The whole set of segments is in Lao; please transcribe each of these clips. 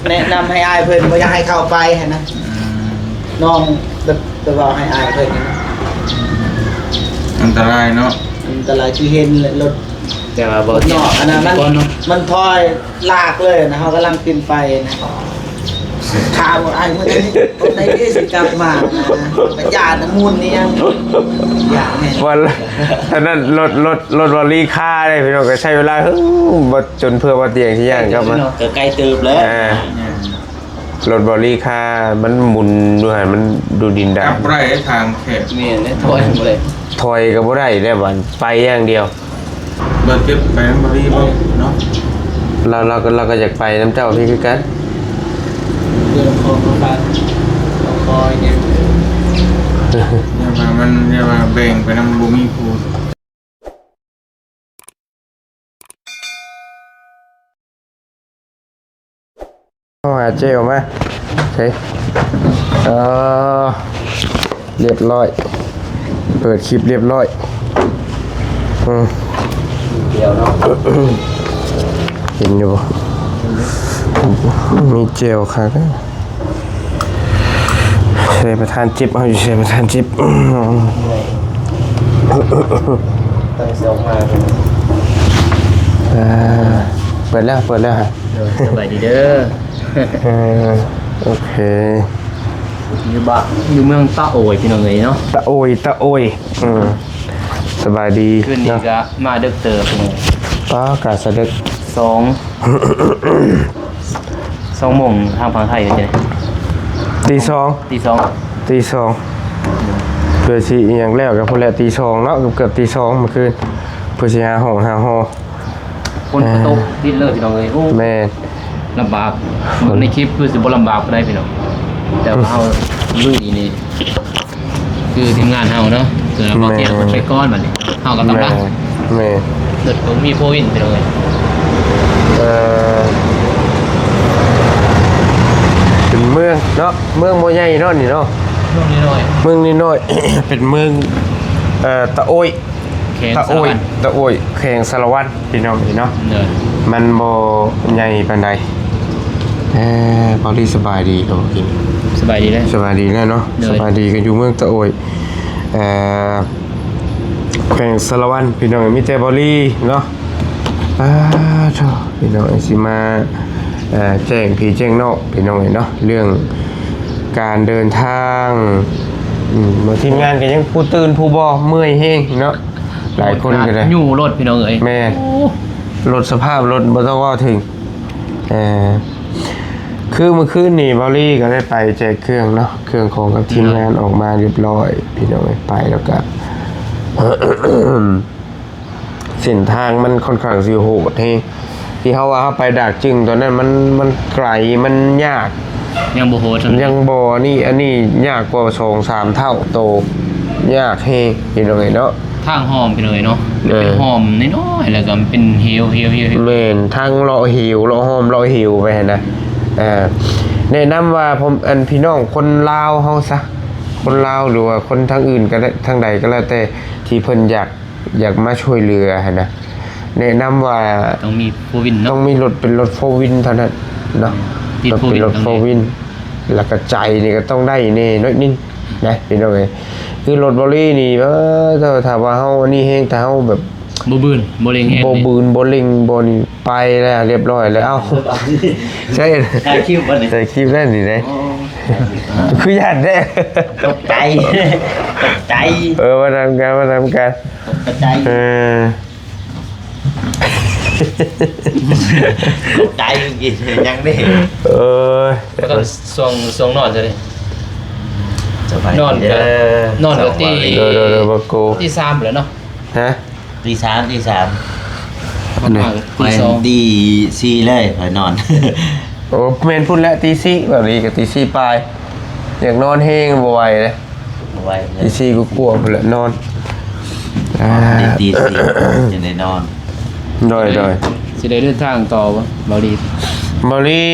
ແນະນຳໃຫ້ອ້າຍເພິ່ນ ບໍ່ຢາກໃຫ້ເຂົ້າໄປຫັ້ນນະ. ອືມ ນ້ອງໄປເວົ້າໃຫ້ອ້າຍເພິ່ນ. ອັນຕະລາຍເນາະ ອັນຕະລາຍ ຄືເຫັນລົດ ແຕ່ວ່າບໍ່ ລົດນອກອັນນັ້ນ ມັນ ມັນຖອຍລາກເລີຍນະ. ເຮົາກຳລັງປິ່ນໄປນະ ຖ້າບໍ່ອ້າຍເພິ່ນ ຄົນໃດທີ່ຊິກັບມານະ ກະຢ້ານນະ ໝຸ່ນນີ້ຍັງຢ້ານແນ່. ວ່າ ອັນນັ້ນລົດ ລົດ ລົດວາລີຄາເດ້ພີ່ນ້ອງ ກະໃຊ້ເວລາ ເຮີ້ ບໍ່ ຈົນເພື່ອວ່າຕຽງຊິຍ່າງກັບມາ ກະໄກເຕີບແລ້ວ. ອ່າ ລົດບໍລີຄາ ມັນໝຸນຢູ່ຫັ້ນ ມັນດູດິນດາ ກັບບໍ່ໄດ້ ທາງແຄບ. ແມ່ນແຫຼະ ຖອຍບໍ່ໄດ້ ຖອຍກໍບໍ່ໄດ້ແລ້ວ ບາດໄປຢ່າງດຽວ. ເບິ່ງເກັບໄປນຳບໍລີເບິ່ງເນາະ. ລາວ ລາວກໍ ລາວກໍຢາກໄປນຳເຈົ້າພີ້ຄືກັນ. ເລື່ອງຂອງປະທານ ຂໍຄອຍແດ່ ຢ່າວ່າມັນ ຢ່າວ່າແບ່ງໄປນຳ ບໍ່ມີຜູ້ ເອົາຫາເຈອອກມາ ເອີ ລຽບຮ້ອຍ ເປີດຄລິບລຽບຮ້ອຍ. ອືມ ດຽວເນາະ ເຫັນຢູ່ ມີແຈ່ວຄັກ. ແຊປະທານຈິບ ເຮົາຢູ່ແຊປະທານຈິບ. ຕັ້ງແຕ່ອອກມາ ອ່າ ເປີດແລ້ວ ເປີດແລ້ວ. ໂດຍ ສະບາຍດີເດີ. ເອີ ໂອເຄ ຢູ່ບ້ານ ຢູ່ເມືອງຕະໂອຍ ພີ່ນ້ອງເອີຍເນາະ ຕະໂອຍ ຕະໂອຍ. ເອີ ສະບາຍດີ. ຄືນນີ້ກະມາເດິກເຕີບ ປ້າ ກະສະເດິກ ສອງ ສອງໂມງທາງຝັ່ງໄທ ເຮັດຈັ່ງໃດ? ຕີສອງ ຕີສອງ ຕີສອງ ເພື່ອຊິອີ່ຫຍັງແລ້ວກໍພຸ້ນແຫຼະ ຕີສອງເນາະ ເກືອບໆ ຕີສອງມື້ຄືນ ເພື່ອຊິຫາຫ້ອງຫາຫໍ. ຝົນກໍຕົກ ເອີ ຕິດເລີຍ ພີ່ນ້ອງເອີຍ. ໂອ້ ແມ່ນ ລຳບາກ ໃນຄລິບຄືຊິບໍ່ລຳບາກປານໃດ ພີ່ນ້ອງ ແຕ່ວ່າເຮົາລຸຍນີ້ ຄືທີມງານເຮົາເນາະ ຄືເຮົາ ແມ່ນ ຕຽມເພິ່ນໄປກ່ອນ ບັດນີ້ເຮົາກໍຕ້ອງລັງ. ແມ່ນ ລົດກໍມີໂຟວີນ ພີ່ນ້ອງເອີຍ. ເອີ ເປັນເມືອງເນາະ ເມືອງບໍ່ໃຫຍ່ເນາະນີ້ເນາະ ເມືອງນ້ອຍໆ ເມືອງນ້ອຍໆ ເປັນເມືອງ ເອີ ຕະໂອຍ ແຂວງ ຕະໂອຍ ສາລະວັນ ຕະໂອຍ ແຂວງສາລະວັນ ພີ່ນ້ອງເອີຍເນາະ. ໂດຍ ມັນບໍ່ໃຫຍ່ປານໃດ. ເອີ ເບົາລີ ສະບາຍດີ ສະບາຍດີແລ້ວເນາະ. ໂດຍ ສະບາຍດີ ກໍຢູ່ເມືອງຕະໂອຍ ເອີ ແຂວງສາລະວັນ ພີ່ນ້ອງເອີຍ ມີແຕ່ເບົາລີເນາະ. ປາໂທ້ ພີ່ນ້ອງເອີຍ ຊິມາ ເອີ ແຈ້ງພີ່ແຈ້ງນ້ອງ ພີ່ນ້ອງເອີຍເນາະ ເລື່ອງການເດີນທາງ. ອືມ ບາງທີມງານກໍຍັງຜູ້ຕື່ນຜູ້ບໍ່ ເມື່ອຍແຮງເນາະ ຫຼາຍຄົນກໍໄດ້ ຢູ່ລົດ ພີ່ນ້ອງເອີຍ. ແມ່ນ ໂອ້ ລົດ ສະພາບລົດບໍ່ຕ້ອງເວົ້າເຖິງ. ເອີ ຄືມື້ຄືນນີ້ເບົາລີກໍໄດ້ໄປແຈກເຄື່ອງເນາະ ເຄື່ອງຂອງກັບທີມງານ ໂດຍ ອອກມາຮຽບຮ້ອຍ ພີ່ນ້ອງເອີຍ. ໄປແລ້ວກໍ ເສັ້ນທາງມັນຂ້ອນຂ້າງຊິໂຫດແຮງ ທີ່ເຮົາວ່າເຮົາໄປດາກຈຶງຕອນນັ້ນ ມັນ ມັນໄກ ມັນຍາກ ຍັງບໍ່ໂຫດ ຍັງບໍ່ ອັນນີ້ ອັນນີ້ຍາກກວ່າສອງສາມເທົ່າໂຕ ຍາກແຮງ ພີ່ນ້ອງເອີຍເນາະ. ທາງຮ່ອມ ພີ່ນ້ອງເອີຍເນາະ ເອີ ເປັນຮ່ອມນ້ອຍໆ ແລ້ວກໍເປັນເຫວ ເຫວ ເຫວ ເຫວ. ແມ່ນ ທາງເລາະເຫວ ເລາະຮ່ອມ ເລາະເຫວໄປຫັ້ນນະ. ເອີ ແນະນຳວ່າ ອັນ ພີ່ນ້ອງຄົນລາວເຮົາຊະ ຄົນລາວ ຫຼືວ່າຄົນທາງອື່ນກໍໄດ້ ທາງໃດກໍແລ້ວແຕ່ ທີ່ເພິ່ນຢາກ ຢາກມາຊ່ວຍເຫຼືອຫັ້ນນະ ແນະນຳວ່າຕ້ອງມີໂຟວີນເນາະ ຕ້ອງມີລົດ ເປັນລົດໂຟວີນເທົ່ານັ້ນເນາະ. ອືມ ຕິດໂຟວີນ ລົດເປັນລົດໂຟວີນ ແລ້ວກໍໃຈນີ້ກໍຕ້ອງໄດ້ແດ່ໜ້ອຍໜຶ່ງນະ ພີ່ນ້ອງເອີຍ. ຄືລົດເບົາລີນີ້ ເອີ ຖ້າ ຖ້າວ່າເຮົາອັນນີ້ແຮງ ຖ້າເຮົາແບບ ບໍ່ບືນບໍ່ເລັ່ງແຮງ ບໍ່ບືນບໍ່ເລັ່ງບໍ່ນີ້ ໄປແລ້ວ ຮຽບຮ້ອຍແລ້ວ. ເອົ້າ ໃຊ້ ຖ່າຍຄລິບບໍ່ນີ້ ຖ່າຍຄລິບແລ້ວນີ້ເດ້. ອໍ ຄືຢ້ານແທ້ ຕົກໃຈ ຕົກໃຈ. ເອີ ມານຳກັນ ມານຳກັນ ຕົກໃຈ. ເອີ ຕົກໃຈກິນຫຍັງເດ້. ເອີຍ ຕອນຊ່ວງ ຊ່ວງນອນຊະເດ້ ສະບາຍດີເດີ ນອນກໍ ນອນກໍຕີ ໂດຍໆໆ ບໍ່ໂກ ຕີສາມແລ້ວເນາະ. ຮະ? ຕີສາມ ຕີສາມ ມັນມາຕີສອງ ຕີສີ່ເລີຍຂ້ອຍນອນ. ໂອ້ ແມ່ນພຸ້ນແຫຼະ ຕີສີ່ ແບບນີ້ກໍຕີສີ່ປາຍ ຢາກນອນແຮງບໍ່ໄຫວເດ້ ບໍ່ໄຫວເລີຍ ຕີສີ່ກວ່າໆ ພຸ້ນແຫຼະນອນ. ອ່າ ຕີສີ່ຍັງໄດ້ນອນ. ໂດຍໆ ຊິໄດ້ເດີນທາງຕໍ່ບໍ່ ເບົາລີ? ເບົາລີ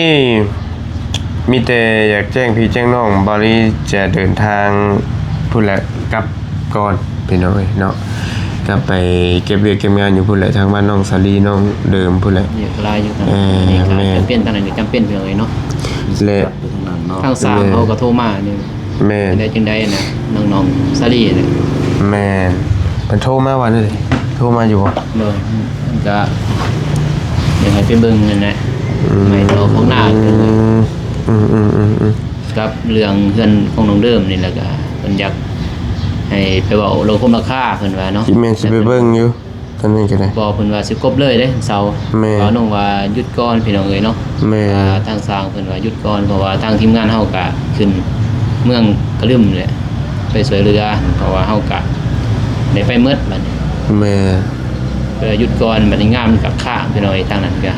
ມີແຕ່ຢາກແຈ້ງພີ່ແຈ້ງນ້ອງ ເບົາລີຈະເດີນທາງພຸ້ນແຫຼະ ກັບ ກ່ອນ ພີ່ນ້ອງເອີຍເນາະ. ໄປເກັບວຽກເກັບງານຢູ່ພຸ້ນແຫຼະ ທາງບ້ານນ້ອງສາລີ ນ້ອງເດີມພຸ້ນແຫຼະ. ວຽກຫຼາຍຢູ່ທາງ ເອີ ນີ້ກໍ ແມ່ນ ຈຳເປັນ ທາງນັ້ນກໍຈຳເປັນ ພີ່ນ້ອງເອີຍເນາະ. ແລະ ທາງຊ່າງເຮົາກໍໂທມານີ້ ແມ່ນ ຈັ່ງໃດຈັ່ງໃດນະ ນ້ອງໆສາລີນະ. ແມ່ນ ເພິ່ນໂທມາວ່າແນວໃດ? ໂທມາຢູ່ບໍ່? ໂດຍ ກໍຢາກໃຫ້ໄປເບິ່ງນັ້ນແຫຼະ ອືມ ໄມ້ຕໍ່ຂອງນາ ອືມ ອືມໆໆໆ ກັບເລື່ອງເຮືອນຂອງນ້ອງເດີມນີ້ ແລ້ວກໍເພິ່ນຢາກໃຫ້ໄປເວົ້າລົດຄວາມລາຄາ ເພິ່ນວ່າເນາະ. ແມ່ນ ຊິໄປເບິ່ງຢູ່ ຕອນນີ້ກໍໄດ້ ບໍ່ ເພິ່ນວ່າຊິກົບເລີຍເດ້ ເສົາ. ແມ່ນ ເວົ້ານ້ອງວ່າຢຸດກ່ອນ ພີ່ນ້ອງເອີຍເນາະ. ແມ່ນ ອ່າ ທາງຊ່າງເພິ່ນວ່າຢຸດກ່ອນ ເພາະວ່າທາງທີມງານເຮົາກະຂຶ້ນເມືອງກະລຶມແຫຼະ ໄປຊ່ວຍເຫຼືອ ເພາະວ່າເຮົາກະໄດ້ໄປໝົດບັດນີ້. ແມ່ນ ເອີ ຢຸດກ່ອນ ບັດນີ້ງານມັນກະຄ້າງ ພີ່ນ້ອງເອີຍ ທາງນັ້ນກະ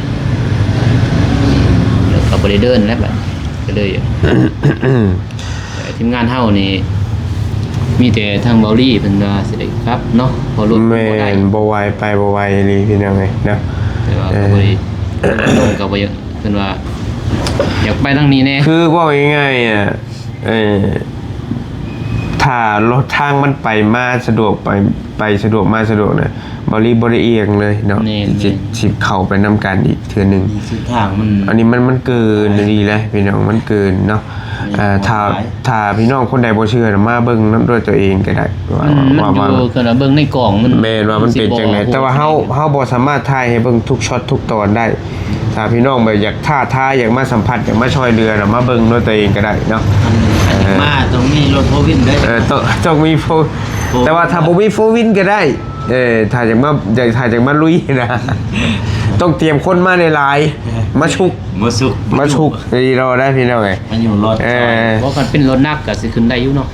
ແລ້ວກໍບໍ່ໄດ້ເດີນແລ້ວບັດນີ້ ກໍເລີຍ ທີມງານເຮົານີ້ ມີແຕ່ທາງເບົາລີເພິ່ນວ່າຊິໄດ້ກັບເນາະ ເພາະລົດ ແມ່ນ ບໍ່ໄດ້ ບໍ່ໄຫວ ໄປບໍ່ໄຫວອີ່ຫຼີ ພີ່ນ້ອງເອີຍເນາະ. ແຕ່ວ່າ ເອີ ກໍບໍ່ໄດ້ ນ້ອງກໍບໍ່ຢາກ ເພິ່ນວ່າຢາກໄປທາງນີ້ແດ່ ຄືເວົ້າງ່າຍໆ ອະ ເອີ ຖ້າລົດທາງມັນໄປມາສະດວກ ໄປ ໄປສະດວກມາສະດວກນະ ເບົາລີບໍ່ໄດ້ອີ່ຫຍັງເລີຍເນາະ. ແມ່ນ ຊິ ແມ່ນ ຊິເຂົ້າໄປນຳກັນອີກເທື່ອໜຶ່ງ. ເສັ້ນທາງມັນ ອັນນີ້ມັນ ມັນເກີນອີ່ຫຼີແຫຼະ ພີ່ນ້ອງ ມັນເກີນເນາະ. ແມ່ນ ເອີ ຖ້າ ຫຼາຍ ຖ້າພີ່ນ້ອງຄົນໃດບໍ່ເຊື່ອນະ ມາເບິ່ງນຳດ້ວຍຕົວເອງກໍໄດ້ ວ່າ ມັນ ມັນ ວ່າ ຢູ່ ວ່າ ຄືວ່າເບິ່ງໃນກ້ອງມັນ ແມ່ນວ່າມັນເປັນຈັ່ງໃດ ມັນຊິບໍ່ ແຕ່ວ່າເຮົາ ເຮົາບໍ່ສາມາດຖ່າຍໃຫ້ເບິ່ງທຸກຊັອດທຸກຕອນໄດ້. ຖ້າພີ່ນ້ອງແບບຢາກທ້າທາຍ ຢາກມາສຳຜັດ ຢາກມາຊ່ອຍເຫຼືອນະ ມາເບິ່ງດ້ວຍຕົວເອງກໍໄດ້ເນາະ. ຄັນຢາກມາ ເອີ ຕ້ອງມີລົດໂຟວີນເດີ. ເອີ ຕ້ອງ ຕ້ອງມີໂຟ ໂຟວີນ ແຕ່ວ່າຖ້າບໍ່ມີໂຟວີນກໍໄດ້. ເອີ ຖ້າຢາກມາ ຢາກ ຖ້າຢາກມາລຸຍນະ ຕ້ອງຕຽມຄົນມາຫຼາຍໆ ມາຊຸກ ມາຊຸກ ມາຊຸກ ມາຢູ່ ອີ່ລໍໄດ້ພີ່ນ້ອງເອີຍ ມາຢູ່ລອດ ເອີ ເພາະຄັນເປັນລົດໜັກກໍຊິຂຶ້ນໄດ້ຢູ່ເນາະ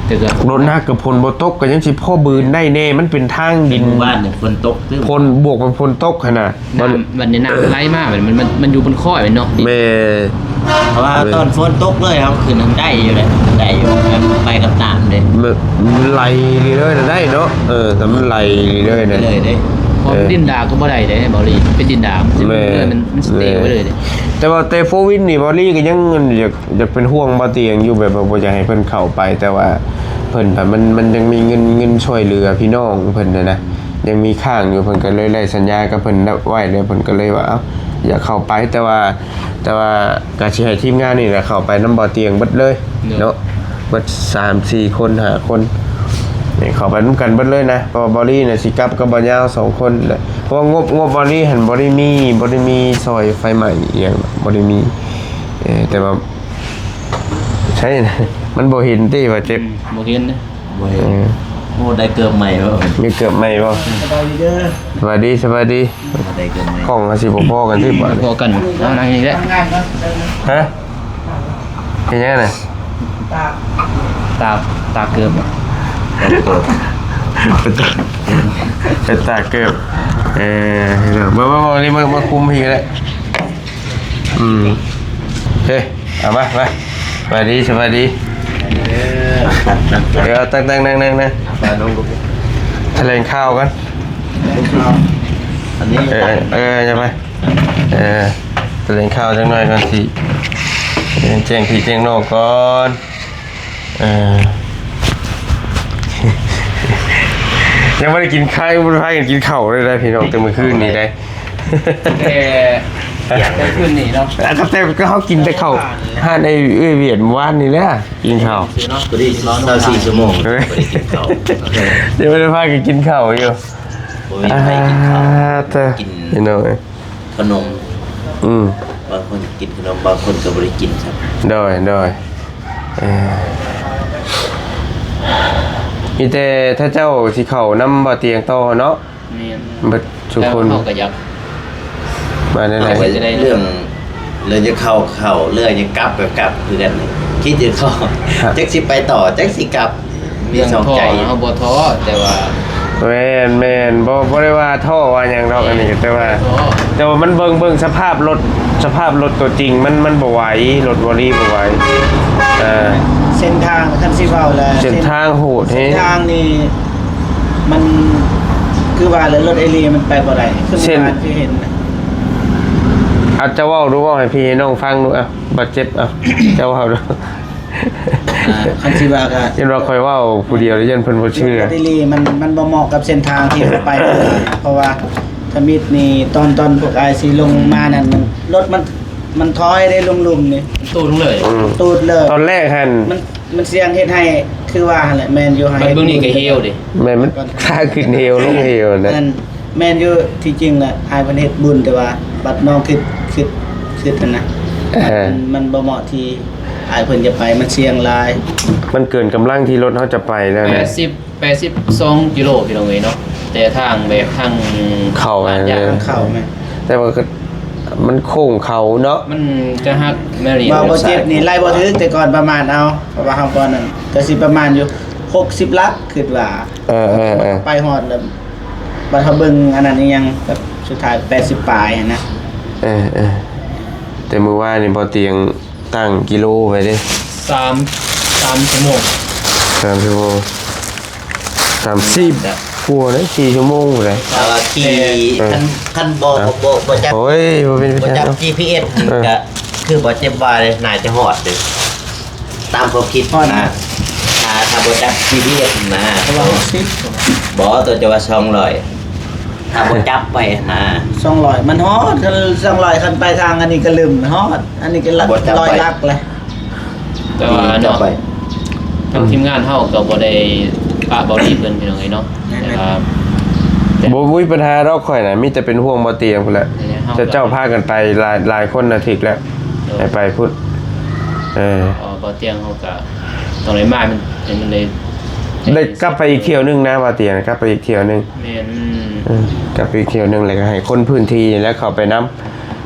ແຕ່ກໍ ລົດໜັກກໍຝົນບໍ່ຕົກກໍຍັງຊິພໍບືນໄດ້ແດ່ ມັນເປັນທາງດິນ ແຕ່ມື້ວານນີ້ຝົນຕົກຕື່ມ ຝົນບວກກັບຝົນຕົກຫັ້ນນະ. ນ້ຳ ບັດນີ້ນ້ຳໄຫຼມາ ມັນ ມັນ ມັນຢູ່ບົນຄ້ອຍແມ່ນເນາະ. ແມ່ນ ເພາະວ່າ ແມ່ນ ຕອນຝົນຕົກເລີຍ ເຮົາຂຶ້ນໄດ້ຢູ່ເດ້ ໄດ້ຢູ່ ໄປກັບນ້ຳເດ້ ມັນໄຫຼເລີຍນະ ໄດ້ເນາະ. ເອີ ຖ້າມັນໄຫຼເລີຍນະ ເລີຍເດ້ ເພາະ ເອີ ດິນດາກໍບໍ່ໄດ້ເດ້ ເບົາລີ ເປັນດິນດາ ແມ່ນ ມັນ ມັນສະເຕໄວ້ເລີຍເດ້. ແຕ່ວ່າແຕ່ໂຟວິນນີ້ ເບົາລີກໍຍັງ ຢາກ ຢາກເປັນຫ່ວງເບົາຕຽງຢູ່ ແບບວ່າບໍ່ຢາກໃຫ້ເພິ່ນເຂົ້າໄປ ແຕ່ວ່າເພິ່ນ ມັນ ມັນຍັງມີເງິນ ເງິນຊ່ວຍເຫຼືອພີ່ນ້ອງເພິ່ນຫັ້ນນະ ຍັງມີຄ້າງຢູ່ ເພິ່ນກໍເລີຍໄດ້ສັນຍາກັບເພິ່ນໄວ້ແລ້ວ ເພິ່ນກໍເລີຍວ່າ ເອົ້າ ຢາກເຂົ້າໄປ ແຕ່ວ່າ ແຕ່ວ່າກໍຊິໃຫ້ທີມງານນີ້ແຫຼະເຂົ້າໄປນຳເບົາຕຽງເບິດເລີຍ ໂດຍ ເນາະ ເບິດສາມສີ່ຄົນ ຫ້າຄົນ ນີ້ເຂົ້າໄປນຳກັນເບິດເລີຍນະ ເພາະວ່າເບົາລີນະຊິກັບກັບເບົາຍາວສອງຄົນແຫຼະ ເພາະວ່າງົບ ງົບເບົາລີຫັ້ນບໍ່ໄດ້ມີ ບໍ່ໄດ້ມີຊ່ອຍໄຟໄໝ້ອີ່ຫຍັງ ບໍ່ໄດ້ມີ ເອີ ແຕ່ວ່າ ໃຊ່ ມັນບໍ່ເຫັນຕິວ່າເຈັບ ອືມ ບໍ່ເຫັນເດ້ ບໍ່ເຫັນ ເອີ ໂອ້ ໄດ້ເກີບໃໝ່ບໍ່? ມີເກີບໃໝ່ບໍ່? ສະບາຍດີເດີ ສະບາຍດີ ສະບາຍດີ ໄດ້ເກີບໃໝ່ ກ້ອງກໍຊິບໍ່ພໍກັນຕິບາດນີ້ ພໍກັນ ເອົານັ່ງນີ້ແຫຼະ ຮະ? ເຮັດຫຍັງນະ? ຕາກ ຕາກເກີບ ເປັນຕາກເກີບ ເອີ ເບິ່ງໆໆ ນີ້ ມາ ມາຄຸມພີ້ກໍໄດ້ ອືມ ເອີ ເອົາມາ ມາ ສະບາຍດີ ສະບາຍດີ ເອີ ເອົາ ຕັ້ງໆ ນັ່ງໆ ນັ່ງໆ ຖະແຫຼງຂ່າວກັນ ອັນນີ້ ເອີ ເອີ ຢ່າໄປ ເອີ ຖະແຫຼງຂ່າວຈັກໜ້ອຍກ່ອນ ຊິແຈ້ງພີ່ແຈ້ງນ້ອງກ່ອນ ເອີ ຍັງບໍ່ໄດ້ກິນ ໃຜບໍ່ໄດ້ພາກັນກິນເຂົ້າເລີຍໄດ໋ພີ່ນ້ອງ ແຕ່ມື້ຄືນນີ້ໄດ໋ ແຕ່ ແຕ່ຄືນນີ້ເນາະ ແຕ່ ແຕ່ກໍເຮົາກິນແຕ່ເຂົ້າຮ້ານໄອ້ເອື້ອຍວຽດມື້ວານນີ້ແຫຼະ ກິນເຂົ້າ ພໍດີຊາວສີ່ຊົ່ວໂມງ ເອີ ບໍ່ໄດ້ກິນເຂົ້າ ຍັງບໍ່ໄດ້ພາກັນກິນເຂົ້າຢູ່ ບໍ່ມີໃຜກິນເຂົ້າ ອ່າ ເຕີ ກິນ ພີ່ນ້ອງເອີຍ ຂະໜົມ ອືມ ບາງຄົນກິນຂະໜົມ ບາງຄົນກໍບໍ່ໄດ້ກິນຊ້ຳ ໂດຍ ໂດຍ ເອີ ມີແຕ່ຖ້າເຈົ້າຊິເຂົ້ານຳບ່າວຕຽງຕໍ່ເນາະ ແມ່ນ ເບິດທຸກຄົນ ແຕ່ວ່າເຮົາກໍຢາກ ວ່າແນວໃດ ເຮົາກໍຈະໄດ້ ເລື່ອງ ເລື່ອງຈະເຂົ້າກໍເຂົ້າ ເລື່ອງຈະກັບກໍກັບຄືກັນ ຄິດຈະຂໍ ຮະ ຈັກຊິໄປຕໍ່ ຈັກຊິກັບ ມີສອງໃຈ ເລື່ອງທໍ້ເຮົາບໍ່ທໍ້ ແຕ່ວ່າ ແມ່ນໆ ບໍ່ ບໍ່ໄດ້ວ່າທໍ້ວ່າຫຍັງດອກ ອັນນີ້ ແຕ່ວ່າ ບໍ່ໄດ້ທໍ້ ແຕ່ວ່າມັນເບິ່ງ ເບິ່ງສະພາບລົດ ສະພາບລົດຕົວຈິງ ມັນ ມັນບໍ່ໄຫວ ລົດວໍລີບໍ່ໄຫວ ເອີ ເສັ້ນທາງ ຄັນຊິເວົ້າແລ້ວ ເສັ້ນທາງໂຫດແຮງ ເສັ້ນທາງນີ້ ມັນ ຄືວ່າແຫຼະ ລົດເອລີມັນໄປບໍ່ໄດ້ ຄືເມື່ອວານທີ່ເຫັນນະ ອາດຈະເວົ້າດູ ເວົ້າໃຫ້ພີ່ໃຫ້ນ້ອງຟັງດູ ອ່ະ ບາດເຈັບ ອ່ະ ເຈົ້າເວົ້າດູ. ອ່າ ຄັນຊິວ່າກໍ ຢ້ານວ່າຂ້ອຍເວົ້າຜູ້ດຽວແລ້ວຢ້ານເພິ່ນບໍ່ເຊື່ອ. ລົດອີ່ຫຼີມັນ ມັນບໍ່ເໝາະກັບເສັ້ນທາງທີ່ເຮົາໄປ ເພາະວ່າທຳອິດນີ້ ຕອນ ຕອນພວກອ້າຍຊິລົງມານັ້ນ ມັນ ລົດມັນ ມັນຖອຍເດ້ ລົງລຸ່ມນີ້ ຕູດລົງເລີຍ ອືມ ຕູດເລີຍ. ຕອນແລກຫັ້ນ ມັນ ມັນສ່ຽງເຮັດໃຫ້ ຄືວ່າຫັ້ນແຫຼະ ແມ່ນຢູ່ ບັດເບິ່ງນີ້ກໍເຫວເດ້ ແມ່ນ ມັນທາງຂຶ້ນເຫວລົງເຫວນະ. ອັນນັ້ນແມ່ນຢູ່ ທີ່ຈິງນະ ອ້າຍເພິ່ນເຮັດບຸນ ແຕ່ວ່າບັດນ້ອງຄິດ ຄິດ ຄິດຫັ້ນນະ ເອີ ມັນ ມັນບໍ່ເໝາະທີ່ອ້າຍເພິ່ນຈະໄປ ມັນສ່ຽງຫຼາຍ ມັນເກີນກຳລັງທີ່ລົດເຮົາຈະໄປແລ້ວນະ. ແປດສິບ ແປດສິບສອງກິໂລ ພີ່ນ້ອງເອີຍເນາະ ແຕ່ທາງແບບທາງເຂົ້າ ທາງເຂົ້າແມ່ນ ແຕ່ວ່າກໍ ມັນໂຄ້ງເຂົາເນາະ ມັນກະຫັກແນວນີ້ ວ່າບໍ່ເຈັບນີ້ໄລ່ບໍ່ຖືກ ແຕ່ກ່ອນປະມານເອົາ ເພາະວ່າເຮົາກ່ອນນັ້ນກໍຊິປະມານຢູ່ຫົກສິບຫຼັກ ຄິດວ່າ ເອີໆໆ ໄປຮອດແລ້ວ ບັດເຮົາເບິ່ງອັນນັ້ນອີ່ຫຍັງ ແບບສຸດທ້າຍແປດສິບປາຍຫັ້ນນະ. ເອີໆ ແຕ່ມື້ວານນີ້ບໍ່ຕຽງ ຕັ້ງກິໂລໄວ້ເດ້ ສາມ ສາມຊົ່ວໂມງ ສາມຊົ່ວໂມງ ສາມສິບກວ່າເດ້ ສີ່ຊົ່ວໂມງພຸ້ນເດ້. ແຕ່ວ່າຂີ່ ເອີ ຄັນ ຄັນບໍ່ ບໍ່ ບໍ່ຈັບ ໂອ້ຍ ບໍ່ເປັນ ບໍ່ຈັບ ຈີພີເອັສ ເອີ ກໍຄືບໍ່ເຈັບວ່າເດ້ ໜ້າຈະຮອດເດ້ ຕາມຄວາມຄິດນະ ຖ້າ ຖ້າບໍ່ຈັບຈີພີເອັສນະ ເພາະວ່າຫົກສິບ ບໍ່ ຕົວຈະວ່າສອງຮ້ອຍ ຖ້າບໍ່ຈັບໄປຫັ້ນນະ ສອງຮ້ອຍ ມັນຮອດ ຄັນສອງຮ້ອຍ ຄັນໄປທາງອັນນີ້ກໍລືມຮອດ ອັນນີ້ກໍຫຼັກ ບໍ່ຈັບໄປ ຮ້ອຍຫຼັກແຫຼະ. ແຕ່ວ່າເນາະ ທາງທີມງານເຮົາກໍບໍ່ໄດ້ປະເບົາດີເພິ່ນ ພີ່ນ້ອງເອີຍເນາະ ແຕ່ວ່າ ບໍ່ມີປັນຫາດອກ ຂ້ອຍນະ ມີແຕ່ເປັນຫ່ວງບໍ່ຕຽງພຸ້ນແຫຼະ ແຕ່ເຈົ້າພາກັນໄປຫຼາຍ ຫຼາຍຄົນນະ ຖືກແລ້ວ ໃຫ້ໄປພຸ້ນ ເອີ ເບົາຕຽງເຮົາກໍຕ້ອງໄດ້ມາ ມັນ ໃຫ້ມັນໄດ້ ໄດ້ກັບໄປອີກຖ້ຽວໜຶ່ງນະ ບ່າວຕຽງ ກັບໄປອີກຖ້ຽວໜຶ່ງ ແມ່ນ ເອີ ກັບໄປອີກຖ້ຽວໜຶ່ງ ແລ້ວກໍໃຫ້ຄົນພື້ນທີ່ນີ້ແຫຼະເຂົ້າໄປນຳ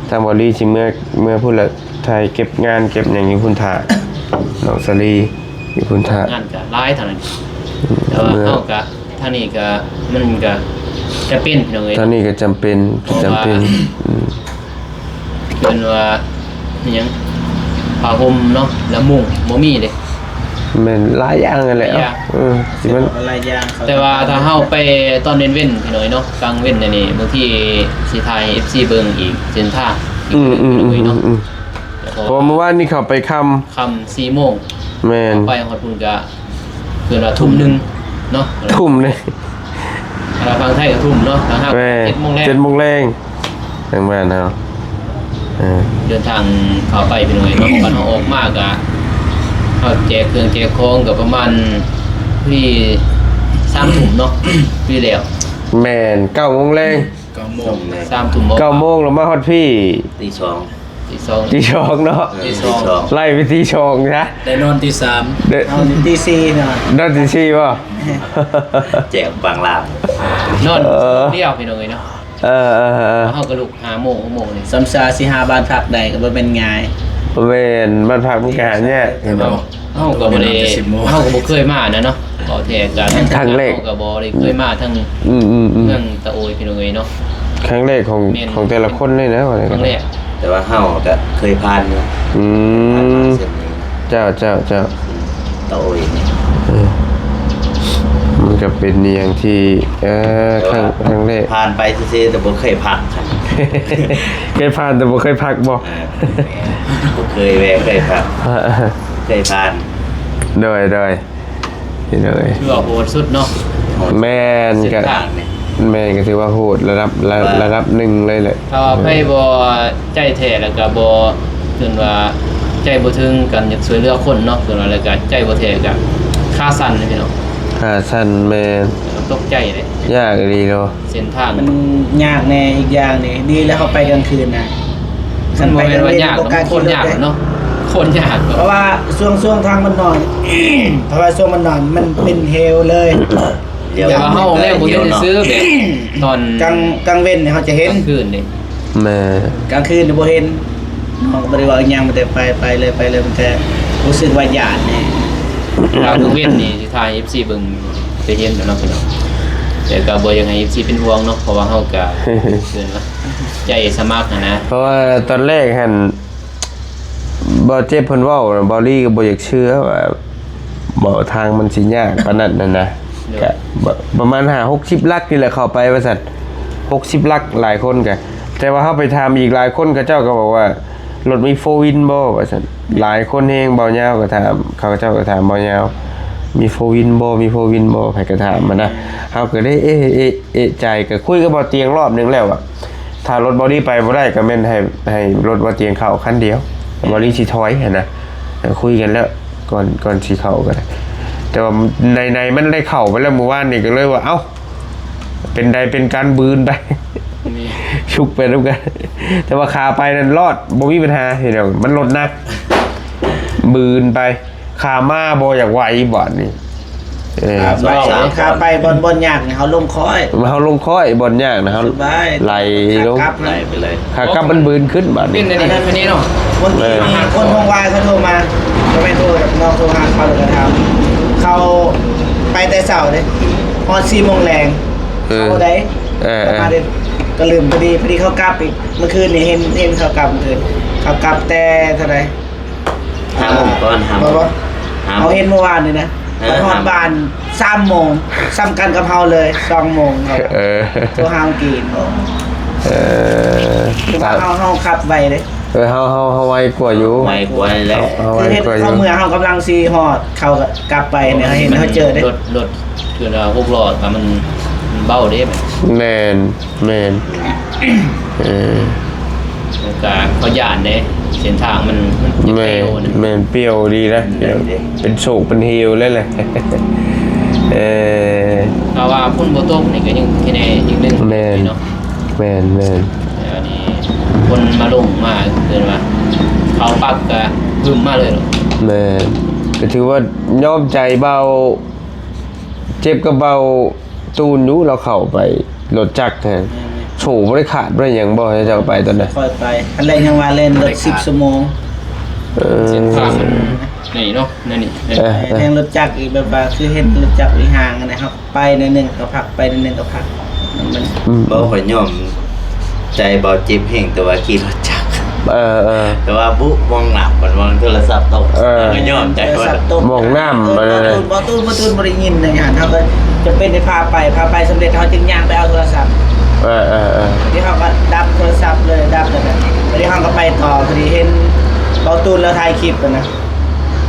ທາງບ່າວລີຊິເມືອ ເມືອພຸ້ນລະ ຖ່າຍເກັບງານເກັບຫຍັງຢູ່ພຸ້ນຖ້າ ນ້ອງສາລີຢູ່ພຸ້ນຖ້າ ງານກໍຫຼາຍທາງນັ້ນ ອືມ ແຕ່ວ່າເຮົາກໍ ທາງນີ້ກໍ ມັນກໍຈຳເປັນ ພີ່ນ້ອງເອີຍ ທາງນີ້ກໍຈຳເປັນ ເພາະວ່າ ຈຳເປັນ ອືມ ເອີ້ນວ່າອີ່ຫຍັງ ຜ້າຫົ່ມເນາະ ແລ້ວມຸ້ງບໍ່ມີເດ້ ແມ່ນ ຫຼາຍຢ່າງຫັ້ນແຫຼະ ຫຼາຍຢ່າງ ເອີ ທີ່ມັນ ຫຼາຍຢ່າງ ແຕ່ວ່າຖ້າເຮົາໄປຕອນເວັນໆ ພີ່ນ້ອງເນາະ ກາງເວັນນີ້ ບາງທີຊິຖ່າຍໃຫ້ເອັຟຊີເບິ່ງອີກເສັ້ນທາງ ອືມໆ ເນາະ ເພາະວ່າມື້ວານນີ້ເຂົ້າໄປຄ່ຳ ຄ່ຳສີ່ໂມງ ແມ່ນ ໄປຮອດພຸ້ນກະ ເອີ້ນວ່າທຸ່ມໜຶ່ງເນາະ ທຸ່ມໜຶ່ງ ຖ້າຝັ່ງໄທກໍທຸ່ມເນາະ ຖ້າຫາກ ແມ່ນ ເຈັດໂມງແລງ ເຈັດໂມງແລງ ທາງບ້ານເຮົາ ເອີ ເດີນທາງເຂົ້າໄປ ພີ່ນ້ອງເອີຍເນາະ ບັດເຮົາອອກມາກະ ເຮົາແຈກເຄື່ອງແຈກຂອງກໍປະມານທີ່ສາມທຸ່ມເນາະ ທີ່ແລ້ວ ແມ່ນ ເກົ້າໂມງແລງ ເກົ້າໂມງ ສາມທຸ່ມ ເກົ້າໂມງ ແລ້ວມາຮອດພີ້ ຕີສອງ ຕີສອງ ຕີສອງເນາະ ເອີ ຕີສອງ ໄລ່ໄປຕີສອງຊະ ໄດ້ນອນຕີສາມ ເດ້ ນອນຕີສີ່ເນາະ ນອນຕີສີ່ບໍ່ ແຈກບາງລາງ ນອນ ເອີ ດຽວ ພີ່ນ້ອງເອີຍເນາະ ເອີໆໆ ເຮົາກໍລຸກຫ້າໂມງ ຫົກໂມງນີ້ ສ່ຳຊາຊິຫາບ້ານພັກໄດ້ກໍບໍ່ແມ່ນງ່າຍ ບໍ່ແມ່ນ ບ້ານພັກມັນກໍຫາຍາກ ເຮົາກໍບໍ່ໄດ້ ເຮົາກໍບໍ່ເຄີຍມານະເນາະ ເວົ້າແທ້ກໍຄັ້ງແລກ ເຮົາກໍບໍ່ໄດ້ເຄີຍມາທາງ ອືມໆໆ ເມືອງຕະໂອຍ ພີ່ນ້ອງເອີຍເນາະ ຄັ້ງແລກຂອງ ແມ່ນ ຂອງແຕ່ລະຄົນເລີຍນະ ຄັ້ງແລກ ແຕ່ວ່າເຮົາກໍເຄີຍຜ່ານຢູ່ ອືມ ຜ່ານມາເສັ້ນນີ້ ເຈົ້າໆໆ ຕະໂອຍນີ້ ເອີ ມັນກໍເປັນອີ່ຫຍັງທີ່ ເອີ ຄັ້ງ ຄັ້ງແລກ ຜ່ານໄປຊື່ໆ ແຕ່ບໍ່ເຄີຍພັກ ເຄີຍຜ່ານແຕ່ບໍ່ເຄີຍພັກບໍ່? ເອີ ບໍ່ເຄີຍແວ່ເຄີຍພັກ ເຄີຍຜ່ານ ໂດຍໆ ພີ່ນ້ອງເອີຍ ຖືວ່າໂຫດສຸດເນາະ ແມ່ນ ເສັ້ນທາງນີ້ ກໍ ແມ່ນ ກໍຖືວ່າໂຫດລະດັບ ລະ ວ່າ ລະດັບໜຶ່ງເລີຍແຫຼະ ຖ້າວ່າໃຜບໍ່ໃຈແທ້ ແລ້ວກໍບໍ່ ເອີ້ນວ່າໃຈບໍ່ເຖິງກັນ ຢາກຊ່ວຍເຫຼືອຄົນເນາະ ເອີ້ນວ່າ ແລ້ວກໍໃຈບໍ່ແທ້ກໍຂາສັ່ນເດ້ພີ່ນ້ອງ ຂາສັ່ນ ແມ່ນ ຕົກໃຈເດ້ ຍາກອີ່ຫຼີເນາະ ເສັ້ນທາງ ມັນຍາກແດ່ ອີກຢ່າງນີ້ ດີແລ້ວເຮົາໄປກາງຄືນນະ ຄັນໄປກາງເວັນບໍ່ກ້າຂີ່ລົດເດ້ ໂຄດຍາກເນາະ ໂຄດຍາກ ເພາະວ່າຊ່ວງ ຊ່ວງທາງມັນໜ້ອຍ ເພາະວ່າຊ່ວງມັນໜ້ອຍ ມັນເປັນເຫວເລີຍ ແຕ່ວ່າເຮົາແລງບໍ່ເຫັນຊື່ໆ ແບບຕອນກາງ ກາງເວັນນີ້ເຮົາຈະເຫັນ ກາງຄືນນີ້ ແມ່ນ ກາງຄືນນີ້ບໍ່ເຫັນ ນ້ອງກໍບໍ່ໄດ້ເວົ້າອີ່ຫຍັງ ມີແຕ່ໄປ ໄປເລີຍ ໄປເລີຍ ມີແຕ່ຮູ້ສຶກວ່າຢ້ານແດ່ ຖ້າກາງເວັນນີ້ຊິຖ່າຍໃຫ້ເອັຟຊີເບິ່ງ ໄປເຫັນແລ້ວເນາະພີ່ນ້ອງ ແຕ່ກໍບໍ່ຢາກໃຫ້ເອັຟຊີເປັນຫ່ວງເນາະ ເພາະວ່າເຮົາກໍ ເອີ້ນວ່າໃຈສະໝັກຫັ້ນນະ ເພາະວ່າຕອນແລກຫັ້ນ ບ່າວເຈັບເພິ່ນເວົ້າ ບ່າວລີກໍບໍ່ຢາກເຊື່ອວ່າ ເວົ້າທາງມັນຊິຍາກປານນັ້ນຫັ້ນນະ ໂດຍ ກະປະ ປະມານຫ້າຫົກສິບຫຼັກນີ້ແຫຼະເຂົ້າໄປວ່າຊັ້ນ ຫົກສິບຫຼັກ ຫຼາຍຄົນກະ ແຕ່ວ່າເຮົາໄປຖາມອີກຫຼາຍຄົນ ເຂົາເຈົ້າກໍບອກວ່າ ລົດມີໂຟວິນບໍ່ ວ່າຊັ້ນ. ຫຼາຍຄົນແຮງ ເບົາຍາວກໍຖາມ ເຂົາເຈົ້າກໍຖາມເບົາຍາວ ມີໂຟວິນບໍ່ ມີໂຟວິນບໍ່ ໃຜກໍຖາມຫັ້ນນະ. ເຮົາກໍໄດ້ເອະ ເອະ ເອະໃຈ ກໍຄຸຍກັບເບົາຕຽງລອບໜຶ່ງແລ້ວວ່າ ຖ້າລົດເບົາລີໄປບໍ່ໄດ້ ກໍແມ່ນໃຫ້ ໃຫ້ລົດເບົາຕຽງເຂົ້າຄັນດຽວ ເບົາລີຊິຖອຍຫັ້ນນະ. ເອີ ຄຸຍກັນແລ້ວ ກ່ອນ ກ່ອນຊິເຂົ້າກໍໄດ້ ແຕ່ວ່າໃນໆ ມັນໄດ້ເຂົ້າໄປແລ້ວມື້ວານນີ້ ກໍເລີຍວ່າ ເອົ້າ ເປັນໃດເປັນກັນ ບືນໄປ ແມ່ນ ຊຸກໄປນຳກັນ. ແຕ່ວ່າຂາໄປນັ້ນລອດ ບໍ່ມີບັນຫາພີ່ນ້ອງ ມັນລົດໜັກ ບືນໄປ. ຂາມາບໍ່ຢາກໄຫວບາດນີ້. ເອີ ຂາໄປ ຂາໄປບ່ອນ ບ່ອນຍາກນີ້ເຮົາລົງຄ້ອຍ ເຮົາລົງຄ້ອຍ ບ່ອນຍາກນະ ເຮົາໄຫຼລົງ ຂາກັບໄຫຼໄປເລີຍ ຂາກັບມັນບືນຂຶ້ນບາດນີ້. ອັນນີ້ເນາະ ບາງທີມີຄົນວອງວາຍເຂົາໂທມາ ບໍ່ແມ່ນໂທດອກ ນ້ອງໂທຫາເຂົາ ແລ້ວກໍຖາມ ເຂົາໄປແຕ່ເຊົ້າເດ້ ຮອດສີ່ໂມງແລງ. ເອີ ເຂົາໄດ້ ເອີ ເອີ ມາເດ້ ກໍລືມ ພໍດີ ພໍດີເຂົາກັບອີກ ມື້ຄືນນີ້ເຫັນ ເຫັນເຂົາກັບ ມື້ຄືນເຂົາກັບແຕ່ເທົ່າໃດ? ຫ້າໂມງ ປະມານຫ້າໂມງ ບໍ່ ບໍ່ ຫ້າໂມງ ເຮົາເຫັນມື້ວານນີ້ນະ ເອີ ໄປຮອດບ້ານສາມໂມງ ສ່ຳກັນກັບເຮົາເລີຍ ສອງໂມງ. ເອີ ໂທຫາກີນ ເອີ ເຮົາ ເຮົາຂັບໄວເດ້. ເອີ ເຮົາ ເຮົາ ເຮົາໄວກວ່າຢູ່ ໄວກວ່າແລ້ວ ເຮົາ ເຮົາໄວກວ່າຢູ່ ຄືເຮັດເຂົາເມື່ອ ເຮົາກຳລັງຊິຮອດ ເຂົາກໍກັບໄປນີ້ ເຮົາເຫັນ ເຮົາເຈີເດ້ ລົດ ລົດ ຄືວ່າຫົກລໍ້ກໍມັນ ມັນເບົາເດ້. ແມ່ນ ແມ່ນ ເອີ ແລ້ວກໍເຂົາຢ້ານເດ້ ເສັ້ນທາງມັນ ມັນຈະ ແມ່ນ ເປ່ວນະ ແມ່ນ ປ່ຽວດີນະ ແມ່ນເດ້ ເປັນໂສກເປັນເຫວເລີຍແຫຼະ. ເອີ ຖ້າວ່າຝົນບໍ່ຕົກນີ້ກໍຍັງແຄ່ແນ່ອີກໜຶ່ງ ແມ່ນ ເນາະ ແມ່ນໆ ແຕ່ອັນນີ້ຄົນມາລົງມາ ເອີ້ນວ່າເຂົ້າປັກກະບຶມມາເລີຍເນາະ. ແມ່ນ ກໍຖືວ່າຍອມໃຈເບົາເຈັບກັບເບົາຕູນຢູ່ ລາວເຂົ້າໄປລົດຈັກຫັ້ນ ແມ່ນໆ ໂສ້ບໍ່ໄດ້ຂາດບໍ່ໄດ້ຫຍັງບໍ່ ເຈົ້າໄປຕອນນັ້ນ? ຂ້ອຍໄປ ອັນແລກຍັງວ່າແລ່ນລົດສິບຊົ່ວໂມງ. ເອີ ເສັ້ນທາງມັນນີ້ເນາະ ແນວນີ້ ເອີ ແລ່ນລົດຈັກອີກ ແບບວ່າຄືເຫັນລົດຈັກອີກຫ່າງຫັ້ນນະ ເຮົາ ໄປໜ້ອຍໜຶ່ງກໍພັກ ໄປໜ້ອຍໜຶ່ງກໍພັກ ມັນ ມັນ ອືມ ບໍ່ ຂ້ອຍຍອມໃຈເບົາເຈັບແຮງ ແຕ່ວ່າຂີ່ລົດຈັກ ເອີໆ ແຕ່ວ່າບຸມອງນ້ຳ ມັນມອງໂທລະສັບຕົກ ເອີ ຂ້ອຍຍອມໃຈ ໂທລະສັບຕົກ ມອງນ້ຳ ເອີ ເອີ ບໍ່ຕູນ ບໍ່ຕູນ ບໍ່ໄດ້ຍິນນະ ຫັ້ນເຮົາກໍຈຳເປັນໄດ້ພາໄປ ພາໄປສຳເລັດ ເຮົາຈຶ່ງຍ່າງໄປເອົາໂທລະສັບ ເອີໆ ທີ່ເຮົາກໍດັບໂທລະສັບເລີຍ ດັບແລ້ວກໍ ບາດນີ້ເຮົາກໍໄປຕໍ່ ພໍດີເຫັນເບົາຕູນລາວຖ່າຍຄລິບຫັ້ນນະ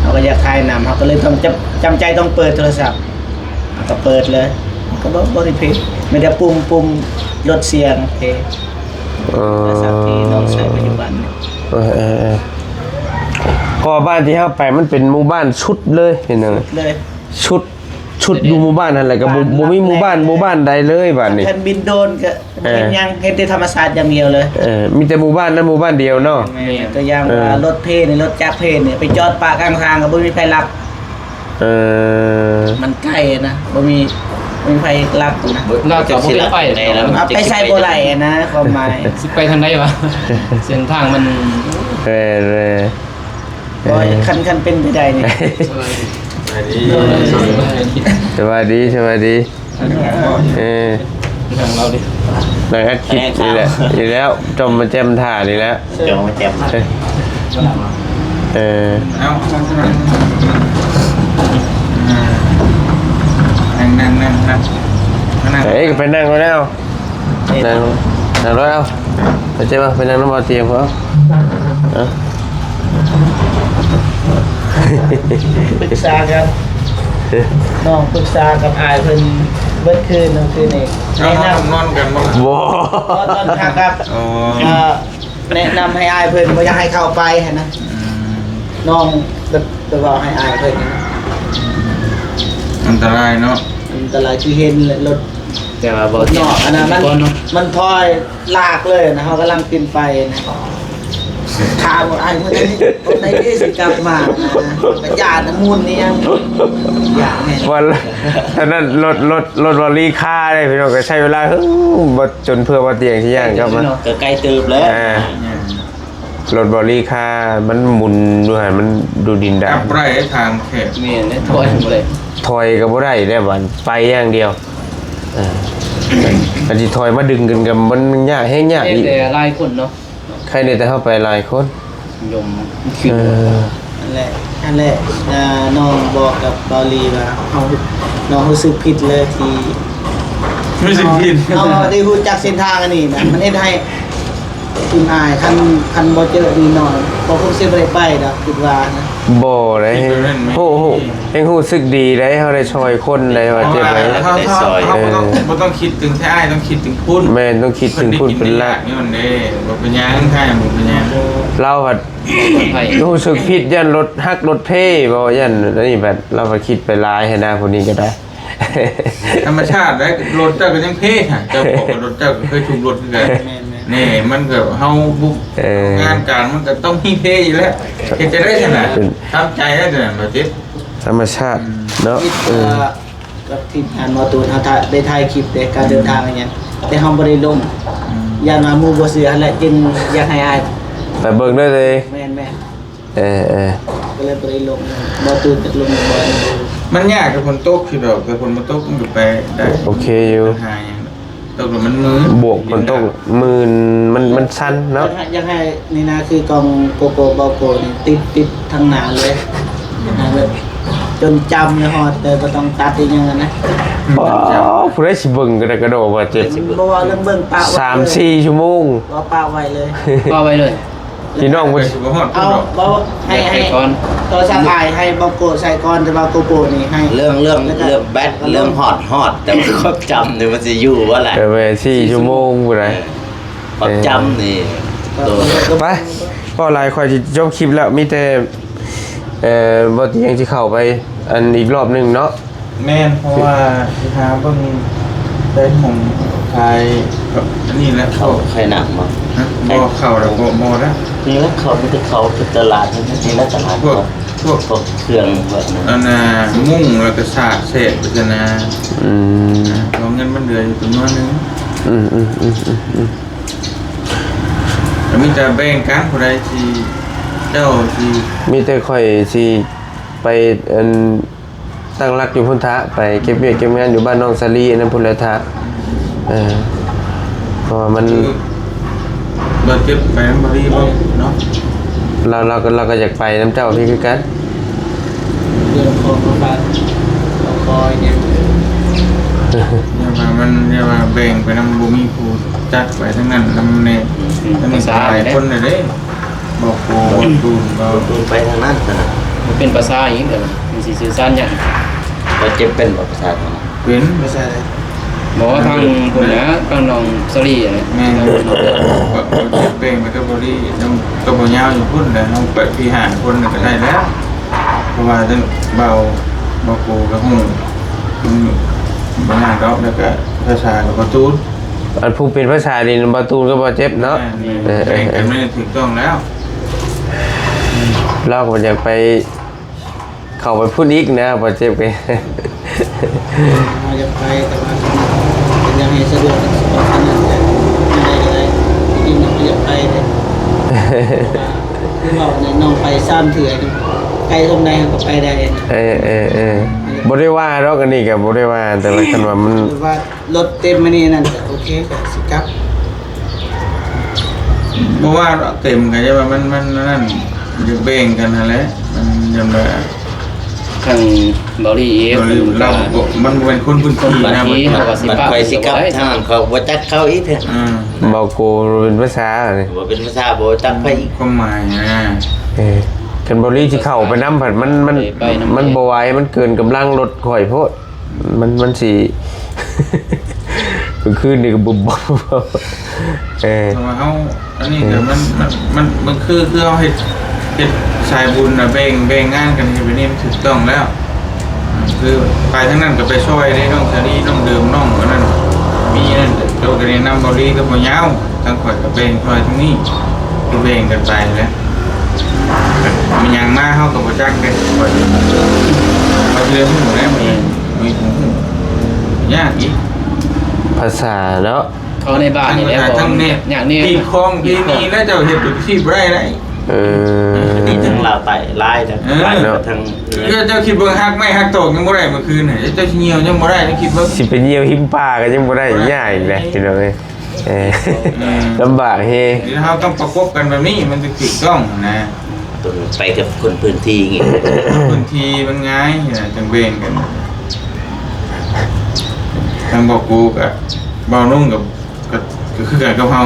ເຮົາກໍຢາກຖ່າຍນຳ ເຮົາກໍເລີຍຕ້ອງຈຳ ຈຳໃຈຕ້ອງເປີດໂທລະສັບ ກໍເປີດເລີຍ ມັນກໍບໍ່ ບໍ່ໄດ້ຜິດ ມີແຕ່ປຸ່ມ ປຸ່ມລົດສຽງເພ ເອີ ໂທລະສັບທີ່ນ້ອງໃຊ້ປັດຈຸບັນນີ້ ເອີໆ ເພາະວ່າບ້ານທີ່ເຮົາໄປມັນເປັນໝູ່ບ້ານສຸດເລີຍ ເຫັນຫຍັງ ເລີຍ ສຸດ ສຸດຢູ່ໝູ່ບ້ານຫັ້ນແຫຼະ ກໍບໍ່ ບໍ່ມີໝູ່ບ້ານ ໝູ່ບ້ານໃດເລີຍບາດນີ້ ຄັນບິນໂດຣນກໍ ເອີ ເຫັນຫຍັງ ເຫັນແຕ່ທຳມະຊາດຢ່າງດຽວເລີຍ ເອີ ມີແຕ່ໝູ່ບ້ານນັ້ນໝູ່ບ້ານດຽວເນາະ ແມ່ນ ຕົວຢ່າງ ເອີ ວ່າລົດເພນີ້ ລົດຈັກເພນີ້ ໄປຈອດປະກາງທາງກໍບໍ່ມີໃຜລັກ ເອີ ມັນໄກນະ ບໍ່ມີ ບໍ່ມີໃຜລັກນະ ລາວກໍບໍ່ໄດ້ໄປເນາະ ເອົາໄປໃສບໍ່ໄດ້ນະ ຄວາມໝາຍ ຊິໄປທາງໃດວະ ເສັ້ນທາງມັນ ແມ່ນໆ ບໍ່ ເອີ ຄັນ ຄັນເປັນໄປໄດ້ນີ້ ສະບາຍດີ ສະບາຍດີ ສະບາຍດີ ເອີ ນັ່ງລາວດິ ນັ່ງອັດຄລິບນີ້ແຫຼະ ນີ້ແລ້ວ ຈ່ອມມາແຈ່ມທ່ານີ້ແຫຼະ ຈ່ອມມາແຈ່ມ ເອີ ເອົາ ນັ່ງ ນັ່ງ ນັ່ງ ນັ່ງ ເອີ ກໍໄປນັ່ງກໍໄດ້ ເອົາ ນັ່ງ ນັ່ງລົດ ເອົາ ໄປເຈັບ ເອົາ ໄປນັ່ງນຳເບົາຕຽງ ເອົາ ເອົາ ປຶກສາກັນ ນ້ອງປຶກສາກັບອ້າຍເພິ່ນເບິດຄືນ ຄືນນີ້ ເອົາ ນອນນຳກັນບໍ່? ບໍ່ ຕອນຂາກັບ ອໍ ເອີ ແນະນຳໃຫ້ອ້າຍເພິ່ນ ບໍ່ຢາກໃຫ້ເຂົ້າໄປຫັ້ນນະ ອືມ ນ້ອງໄປ ໄປເວົ້າໃຫ້ອ້າຍເພິ່ນ ອັນຕະລາຍເນາະ ອັນຕະລາຍ ຄືເຫັນແຫຼະລົດ ແຕ່ວ່າບໍ່ ເນາະ ອັນນັ້ນມັນ ມັນຖອຍ ລາກເລີຍນະ ເຮົາກຳລັງຂຶ້ນໄປນະ ຖາມວ່າອ້າຍມື້ໃດ ມື້ໃດຊິກັບມານະ ບັດຢ້ານນະ ໝຸ່ນອີ່ຫຍັງ ຢ້ານແມ່ນ ວ່າ ຕອນນັ້ນລົດ ລົດ ລົດບໍລີຄາເດ້ພີ່ນ້ອງ ກໍໃຊ້ເວລາ ເຮີ້ ບໍ່ ຈົນເພື່ອບໍ່ຕຽງຊິຍ່າງກັບມາ ກໍໄກເຕີບແລ້ວ ອ່າ ລົດບໍລີຄາ ມັນໝຸນຢູ່ຫັ້ນ ມັນດູດິນດາ ກັບບໍ່ໄດ້ ທາງແຄບ ແມ່ນ ຖອຍບໍ່ໄດ້ ຖອຍກໍບໍ່ໄດ້ເດ້ ບັດໄປຢ່າງດຽວ ເອີ ຄັນຊິຖອຍມາດຶງກັນກໍມັນຍາກ ແຮງຍາກອີກ ແຕ່ຫຼາຍຄົນເນາະ ໃຄແນ່ແຕ່ເຮົາໄປຫຼາຍຄົນ ຍົມ ເອີ ນັ້ນແຫຼະ ນັ້ນແຫຼະ ອ່າ ນ້ອງບອກກັບເບົາລີວ່າ ເຮົາ ນ້ອງຮູ້ສຶກຜິດເລີຍທີ່ ຮູ້ສຶກຜິດ ນ້ອງ ນ້ອງໄດ້ຮູ້ຈັກເສັ້ນທາງອັນນີ້ນະ ມັນເຮັດໃຫ້ ຄຸນອາຍ ຄັນ ຄັນບໍ່ເຈີນີ້ນ້ອງກໍຄົງຊິບໍ່ໄດ້ໄປດອກ ຄິດວ່ານະ. ບໍ່ໄດ້ ຮູ້ ຮູ້ ແຮງຮູ້ສຶກດີໄດ໋ ເຮົາໄດ້ຊ່ອຍຄົນໄດ໋ ວ່າເຈັບໄດ໋. ເຮົາ ເຮົາ ເຮົາບໍ່ຕ້ອງ ເອີ ບໍ່ຕ້ອງຄິດເຖິງແຕ່ອ້າຍ ຕ້ອງຄິດເຖິງພຸ້ນ. ແມ່ນ ຕ້ອງຄິດເຖິງພຸ້ນເປັນຫຼັກ. ເພິ່ນໄດ້ກິນຢາຢູ່ຫັ້ນເດ້ ບໍ່ເປັນຫຍັງ ໄທບໍ່ເປັນຫຍັງ. ລາວພັດ ຮູ້ສຶກຜິດ ຢ້ານລົດຫັກລົດເພບໍ່ ຢ້ານອັນນີ້ ແບບລາວພັດຄິດໄປຫຼາຍຫັ້ນນະ ຜູ້ນີ້ກໍໄດ້. ທຳມະຊາດໄດ໋ ລົດເຈົ້າກໍຍັງເພຫັ້ນ ເຈົ້າຂອງລົດເຈົ້າກໍເຄີຍຖືກລົດຄືກັນ. ແມ່ນໆ ນີ້ມັນກໍເຮົາບຸກ ເອີ ງານການມັນກໍຕ້ອງມີເພຢູ່ແລ້ວ ເຮັດຈັ່ງໃດຊັ້ນນະ? ເປັນ ທຳໃຈແລ້ວຈັ່ງນັ້ນ ບໍ່ເຈັບ ທຳມະຊາດ ອືມ ເນາະ. ເອີ ກັບທີມງານໝໍຕູນ ເຮົາໄດ້ຖ່າຍຄລິບເດ້ ການເດີນທາງອີ່ຫຍັງ ແຕ່ເຮົາບໍ່ໄດ້ລົງ ອືມ ຢ້ານວ່າໝູ່ບໍ່ເຊື່ອຫັ້ນແຫຼະ ຈຶ່ງຢາກໃຫ້ອ້າຍໄປເບິ່ງເດີ. ແມ່ນໆ ເອີ ເອີ ກໍເລີຍບໍ່ໄດ້ລົງ ບໍ່ຕື່ນຈັກລົງບໍ່. ມັນຍາກແຕ່ຝົນຕົກ ຄິດວ່າແຕ່ຝົນບໍ່ຕົກມັນກໍໄປໄດ້ ໂອເຄຢູ່. ບັນຫາຫຍັງ ຕົກແລ້ວມັນມື່ນ ບວກຝົນຕົກມື່ນ ມັນ ມັນສັ່ນເນາະ. ຢາກໃຫ້ ຢາກໃຫ້ນີ້ນະ ຄືກ້ອງໂກໂປ ເບົາໂກນີ້ ຕິດ ຕິດທາງໜ້າເລີຍ ແບບຈົນຈຳເລີຍ ຮອດເລີຍ ບໍ່ຕ້ອງຕັດອີ່ຫຍັງນະ. ອືມ ໂອ້ ຜູ້ໃດຊິເບິ່ງກະດະກະໂດວ່າເຈັບ ບໍ່ວ່າເລື່ອງເບິ່ງ ປະໄວ້ ສາມສີ່ຊົ່ວໂມງ ບໍ່ ປະໄວ້ເລີຍ ປະໄວ້ເລີຍ. ພີ່ນ້ອງເພິ່ນ ເອົາ ເວົ້າໃຫ້ ໃຫ້ ໃຫ້ກ່ອນ ໂທລະສັບອ້າຍໃຫ້ເບົາໂກໃສ່ກ່ອນ ແຕ່ວ່າໂກໂປນີ້ໃຫ້ ເລື່ອງ ເລື່ອງ ແລ້ວກໍ ເລື່ອງແບັດ ເລື່ອງຮອດ ຮອດ ແຕ່ວ່າຄວາມຈຳນີ້ມັນຊິຢູ່ບໍ່ລະ? ເອີ ແມ່ນ ສີ່ຊົ່ວໂມງພຸ້ນນະ ຄວາມຈຳນີ້ ເອີ ໂຕ ໄປ ເວົ້າຫຼາຍຂ້ອຍຊິຈົບຄລິບແລ້ວ ມີແຕ່ ເອີ ບໍ່ຕຽງຊິເຂົ້າໄປ ອັນ ອີກລອບໜຶ່ງເນາະ. ແມ່ນ ເພາະວ່າຊິຫາເບິ່ງແຕ່ຫ້ອງຂາຍກັບອັນນີ້ແຫຼະ ເຂົ້າຂາຍນ້ຳບໍ່? ຮະ ບໍ່ ເຂົ້າແລ້ວບໍ່ ບໍ່ແລ້ວ ນີ້ແຫຼະ ເຂົ້າມີແຕ່ເຂົ້າຄືຕະຫຼາດ ນີ້ແຫຼະຕະຫຼາດ ພວກ ພວກ ພວກເຄື່ອງແບບນັ້ນ ອັນນ່າ ມຸງແລ້ວກໍສາດແຊກໄປຊັ້ນນະ. ອືມ ເອົາເງິນມັນເຫຼືອຢູ່ຈຳນວນໜຶ່ງ. ອືມໆໆ ກໍມີແຕ່ແບ່ງກັນ ຜູ້ໃດຊິ ເຈົ້າຊິ ມີແຕ່ຂ້ອຍຊິໄປ ອັນ ຕັ້ງຫຼັກຢູ່ພຸ້ນທະ ໄປເກັບວຽກເກັບງານຢູ່ບ້ານນ້ອງສາລີອັນນັ້ນພຸ້ນແຫຼະທະ. ເອີ ເພາະວ່າມັນ ຄື ບາດເຈັບໄປນຳບໍລີບໍ່ເນາະ ລາວ ລາວກໍ ລາວກໍຢາກໄປນຳເຈົ້າພີ້ຄືກັນ. ເລື່ອງຂອງປະຊາ ຂໍອີກແນວ ຢ່າວ່າມັນ ຢ່າວ່າແບ່ງໄປນຳ ບໍ່ມີຜູ້ຈັກໄປທາງນັ້ນນຳແດ່ ອືມ ທາງນີ້ ປະຊາ ຫຼາຍຄົນແລ້ວເດ້. ບໍ່ ບໍ່ ບໍ່ຕູນ ບໍ່ຕູນໄປທາງນັ້ນຫັ້ນນະ ມັນເປັນພາສາອີກຫັ້ນນະ ມັນຊິສື່ສານຫຍັງ? ບາດເຈັບເປັນບໍ່ພາສາເຮົາ? ເປັນ ພາສາໃດ? ບໍ່ ທາງພຸ້ນນະ ທາງນ້ອງສາລີຫັ້ນນະ ແມ່ນ ບາດເຈັບເປັນມັນກໍບໍ່ດີ ມັນກໍບໍ່ຍາວຢູ່ພຸ້ນແຫຼະ ເຮົາໄປສີ່ຫ້າຄົນກໍໄດ້ແລ້ວ ເພາະວ່າເວົ້າ ເວົ້າໂກກໍຮູ້ ມັນບໍ່ຍາກດອກ ແລ້ວກໍພາສາກໍບໍ່ຕູນ. ອັນຜູ້ເປັນພາສານີ້ ບໍ່ຕູນກັບບໍ່ເຈັບເນາະ ແມ່ນ ເອີ ແມ່ນ ຖືກຕ້ອງແລ້ວ ລາວກໍບໍ່ຢາກໄປ ເຂົ້າໄປພຸ້ນອີກນະ ບໍ່ເຈັບກໍ ເຮົາຢາກໄປ ແຕ່ວ່າເປັນຫຍັງໃຫ້ສະດວກ ສະດວກສະບາຍ ໄດ້ກໍໄດ້ ຈິງໆ ເຮົາກໍຢາກໄປເດ້ ເພາະວ່າຄືເວົ້າແນະ ນ້ອງໄປສາມເທື່ອ ໄກສ່ຳໃດເຮົາກໍໄປໄດ້ນະ ເອີໆໆ ບໍ່ໄດ້ວ່າດອກ ອັນນີ້ກໍບໍ່ໄດ້ວ່າ ແຕ່ວ່າຄັນວ່າມັນ ຫຼືວ່າ ລົດເຕັມມານີ້ນັ້ນ ໂອເຄ ກໍຊິກັບ ບໍ່ວ່າເຕັມກໍຢ່າວ່າມັນ ມັນອັນນັ້ນ ຢາກແບ່ງກັນຫັ້ນແຫຼະ ມັນຍັງວ່າ ທາງເບົາລີເອຟ ເບົາລີ ມັນກໍ ລາວບໍ່ ມັນບໍ່ແມ່ນຄົນພື້ນທີ່ນະ ບາງທີເຮົາກໍຊິປະ ບາດຂ້ອຍຊິກັບທາງນັ້ນ ຂ້ອຍບໍ່ຈັກເຂົາອີກເທື່ອ ອືມ ເບົາໂກເປັນພາສານີ້ ບໍ່ເປັນພາສາ ບໍ່ຈັກໃຜອີກ ຄວາມໝາຍນະ ເອີ ຄັນເບົາລີຊິເຂົ້າໄປນຳ ມັນ ມັນ ມັນບໍ່ໄຫວ ມັນເກີນກຳລັງລົດຂ້ອຍໂພດ. ມັນ ມັນຊິ ມື້ຄືນນີ້ກໍບຸບບັບ ເອີ ເພາະວ່າເຮົາ ອັນນີ້ກໍມັນ ມັນ ມັນ ມັນຄື ຄືເຮົາເຮັດ ເຮັດສາຍບຸນນະ ແບ່ງ ແບ່ງງານກັນເຮັດແບບນີ້ມັນຖືກຕ້ອງແລ້ວ ຄືໄປທາງນັ້ນກໍໄປຊ່ອຍເດ້ ນ້ອງສາລີ ນ້ອງເດີມ ນ້ອງອັນນັ້ນ ມີອັນນັ້ນ ເຈົ້າກໍແນະນຳເບົາລີກັບບໍ່ຍາວ ທາງຂ້ອຍກໍແບ່ງຊ່ອຍທາງນີ້ ຄືແບ່ງກັນໄປແຫຼະ ມີຫຍັງມາເຮົາກໍບໍ່ຈັກເດ້ ຂ້ອຍ ເຮົາຊິໄດ້ຮູ້ແລ້ວ ມີ ມີຜູ້ຮູ້ ຍາກອີກ ພາສາເນາະ ເອົາໃນບ້ານນີ້ແຫຼະ ທັງແນບ ຍາກແນວ ຕີນຄອງ ຕີນນີ້ແລ້ວເຈົ້າເຮັດເປັນທີ່ບໍ່ໄດ້ໄດ໋ ເອີ ຕີນທາງລາວໃຕ້ຫຼາຍນະ ເອີ ຫຼາຍເນາະ ທາງ ເຈົ້າ ເຈົ້າຄິດເບິ່ງ ຮັກໄມ້ຮັກຕອກຍັງບໍ່ໄດ້ມື້ຄືນນີ້ ເຈົ້າຊິຍ່ຽວຍັງບໍ່ໄດ້ ເຈົ້າຄິດເບິ່ງ ຊິໄປຍ່ຽວຫິມປ່າກໍຍັງບໍ່ໄດ້ ບໍ່ໄດ້ ຍາກອີກແຫຼະ ພີ່ນ້ອງເອີຍ. ເອີ ອືມ ລຳບາກແຮງ ເຮົາຕ້ອງປະກົບກັນແບບນີ້ ມັນຈຶ່ງຖືກຕ້ອງນະ ຕ້ອງໄປກັບຄົນພື້ນທີ່ນີ້ ພື້ນທີ່ມັນງ່າຍນະ ຈັ່ງແບ່ງກັນ ທາງບໍ່ກູກັບບໍ່ນຸ່ງກັບ ກໍ ກໍຄືກັນກັບເຮົາ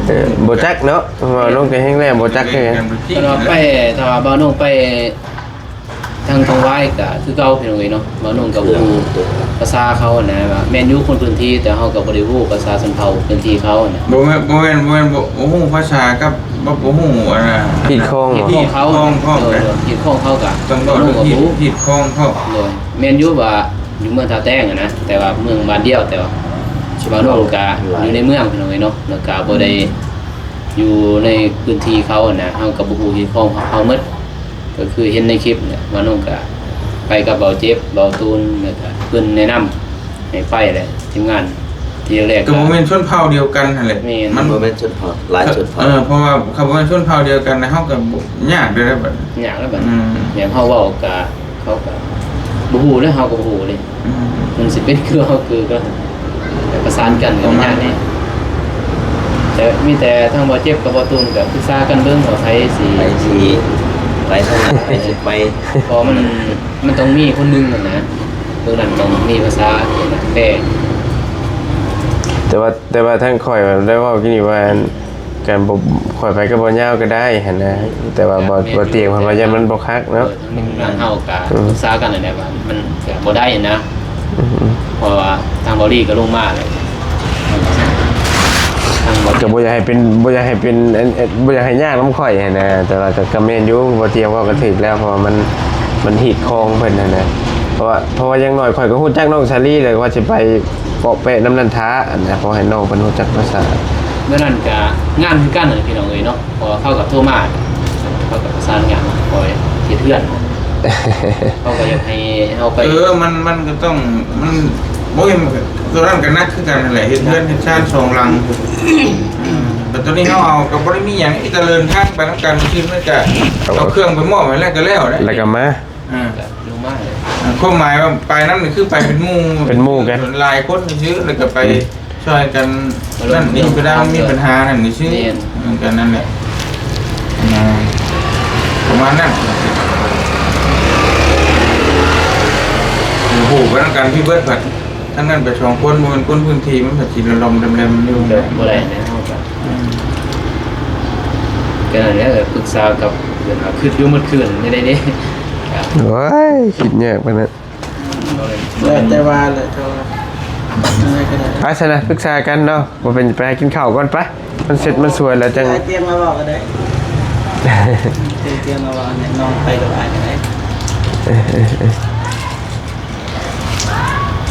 ເອີ ບໍ່ຈັກເນາະ ເວົ້າລົງກໍແຮງແລ້ວ ບໍ່ຈັກຄືກັນ. ເພິ່ນວ່າໄປ ຖ້າວ່າບ່າວນົງໄປທາງທອງວາຍກໍຄືເກົ່າ ພີ່ນ້ອງເອີຍເນາະ. ບ່າວນົງກໍບໍ່ຮູ້ພາສາເຂົາຫັ້ນນະ ວ່າແມ່ນຢູ່ຄົນພື້ນທີ່ ແຕ່ເຮົາກໍບໍ່ໄດ້ຮູ້ພາສາຊົນເຜົ່າພື້ນທີ່ເຂົາຫັ້ນນະ. ບໍ່ແມ່ນ ບໍ່ແມ່ນ ບໍ່ແມ່ນ ບໍ່ ບໍ່ຮູ້ພາສາກັບ ບໍ່ ບໍ່ຮູ້ອັນນ່າ ຮີດຄອງບໍ? ຮີດຄອງເຂົາ ຮີດຄອງເຂົາ ເອີ ຮີດຄອງເຂົາກໍ ຕ້ອງເວົ້າເລື່ອງຮີດ ຮີດຄອງເຂົາ. ໂດຍ ແມ່ນຢູ່ວ່າຢູ່ເມືອງທ່າແຕງຫັ້ນນະ ແຕ່ວ່າເມືອງບ້ານດຽວ ແຕ່ວ່າບ່າວນົງກໍຢູ່ໃນເມືອງ ພີ່ນ້ອງເອີຍເນາະ ແລ້ວກໍບໍ່ໄດ້ ຢູ່ໃນພື້ນທີ່ເຂົາຫັ້ນນະ ເຮົາກໍບໍ່ຮູ້ຮີດຄອງເຂົາໝົດ. ກໍຄືເຫັນໃນຄລິບແຫຼະ ບ່າວນົງກໍໄປກັບບ່າວເຈັບ ບ່າວຕູນ ແລ້ວກໍເພິ່ນແນະນຳໃຫ້ໄປແຫຼະ ທີມງານ ທີແລກກໍ ກໍບໍ່ແມ່ນຊົນເຜົ່າດຽວກັນຫັ້ນແຫຼະ. ແມ່ນ ມັນບໍ່ແມ່ນຊົນເຜົ່າ ຫຼາຍຊົນເຜົ່າ. ເອີ ເພາະວ່າຄັນບໍ່ແມ່ນຊົນເຜົ່າດຽວກັນນະ ເຮົາກໍຍາກເດ້ບັດ ຍາກແລ້ວບັດ. ອືມ ແມ່ນ ເຮົາເວົ້າກໍ ເຂົາກໍບໍ່ຮູ້ເດ້ ເຮົາກໍບໍ່ຮູ້ເດ້. ອືມ ມັນຊິເປັນຄືເຮົາຄືກັນ ແຕ່ປະສານກັນກໍຍາກແດ່. ແຕ່ມີແຕ່ທາງບ່າວເຈັບກັບບ່າວຕູນກໍປຶກສາກັນເບິ່ງວ່າໃຜຊິ ໃຜຊິໄປທາງໃດ ໃຜຊິໄປ ເພາະມັນ ມັນຕ້ອງມີຄົນໜຶ່ງຫັ້ນນະ ເລື່ອງນັ້ນຕ້ອງມີພາສາແປ. ແຕ່ວ່າ ແຕ່ວ່າທາງຂ້ອຍໄດ້ເວົ້າກີ້ນີ້ວ່າ ການບໍ່ ຂ້ອຍໄປກັບບ່າວຍາວກໍໄດ້ຫັ້ນນະ ແຕ່ວ່າ ແມ່ນ ບໍ່ ບໍ່ຕຽງເພິ່ນວ່າຢ້ານມັນບໍ່ຄັກເນາະ. ເອີ ທາງເຮົາກໍ ອືມ ປຶກສາກັນຫັ້ນແຫຼະວ່າມັນກໍບໍ່ໄດ້ນະ. ອືມ ເພາະວ່າທາງບ່າວລີກໍລົງມາແລ້ວ ທາງບ່າວ ກໍບໍ່ຢາກໃຫ້ເປັນ ບໍ່ຢາກໃຫ້ເປັນ ອັນ ອັນ ບໍ່ຢາກໃຫ້ຍາກນຳຂ້ອຍຫັ້ນນະ. ແຕ່ວ່າກໍ ກໍແມ່ນຢູ່ ບໍ່ຕຽງເວົ້າກໍຖືກແລ້ວ ເພາະວ່າມັນ ມັນຮີດຄອງເພິ່ນຫັ້ນນະ. ເພາະວ່າ ເພາະວ່າຢ່າງໜ້ອຍຂ້ອຍກໍຮູ້ຈັກນ້ອງສາລີແຫຼະ ວ່າຊິໄປເປາະແປະນຳນັນທາຫັ້ນນະ ເພາະໃຫ້ນ້ອງເພິ່ນຮູ້ຈັກພາສາ. ມື້ນັ້ນກໍງານຄືກັນຫັ້ນ ພີ່ນ້ອງເອີຍເນາະ ເພາະວ່າເຂົາກໍໂທມາ ເຂົາກໍປະສານງານ ຂ້ອຍເຮັດເຮືອນ ເຂົາກໍຢາກໃຫ້ເຮົາໄປ. ເອີ ມັນ ມັນກໍຕ້ອງ ມັນ ໂອ້ຍ ຕົວນັ້ນກໍໜັກຄືກັນຫັ້ນແຫຼະ ເຮັດເຮືອນເຮັດຊານສອງຫຼັງ. ອືມ ແຕ່ຕອນນີ້ເຮົາເອົາກໍບໍ່ໄດ້ມີຫຍັງ ມີແຕ່ເດີນທາງໄປນຳກັນຊື່ ມັນກໍເອົາເຄື່ອງໄປມອບໃຫ້ແລ້ວກໍແລ້ວເດ້ ແລ້ວກໍມາ. ອ່າ ກໍລົງມາເລີຍ. ອ່າ ຄວາມໝາຍວ່າໄປນຳນີ້ຄືໄປເປັນໝູ່ ເປັນໝູ່ກັນ ຫຼາຍຄົນຊື່ ແລ້ວກໍໄປ ອືມ ຊ່ອຍກັນ ມາລົງ ນັ້ນນີ້ ເວລາມັນມີ ເລື່ອງ ປັນຫານັ້ນນີ້ຊື່ ແມ່ນ ມັນກໍນັ້ນແຫຼະ ອ່າ ປະມານນັ້ນ. ໂອ້ໂຫ ໄປນຳກັນພີ່ເບິດ ພັດ ທັງນັ້ນໄປສອງຄົນ ບໍ່ແມ່ນຄົນພື້ນທີ່ ມັນກໍຊິລະລ່ອມແລມໆຢູ່ ກໍບໍ່ໄດ້ແລ້ວ ເຮົາກໍ ອືມ ກໍນັ້ນແຫຼະ ປຶກສາກັບເພິ່ນວ່າ ຄິດຢູ່ໝົດຄືນນີ້ໄດ໋ເດ້. ໂອ້ຍ ຄິດຍາກປານນັ້ນ ແລ້ວແຕ່ວ່າແຫຼະ ເຈົ້າວ່າ ຈັ່ງໃດກໍໄດ້ ໄປຊະນະ ປຶກສາກັນເນາະ ບໍ່ເປັນ ໄປຫາກິນເຂົ້າກ່ອນ ໄປ ມັນເສັດມັນສວຍແລ້ວຈັ່ງ ຕຽງມາເວົ້າກໍໄດ້ ຕຽງມາເວົ້າ ນ້ອງໄປກັບອ້າຍກໍໄດ້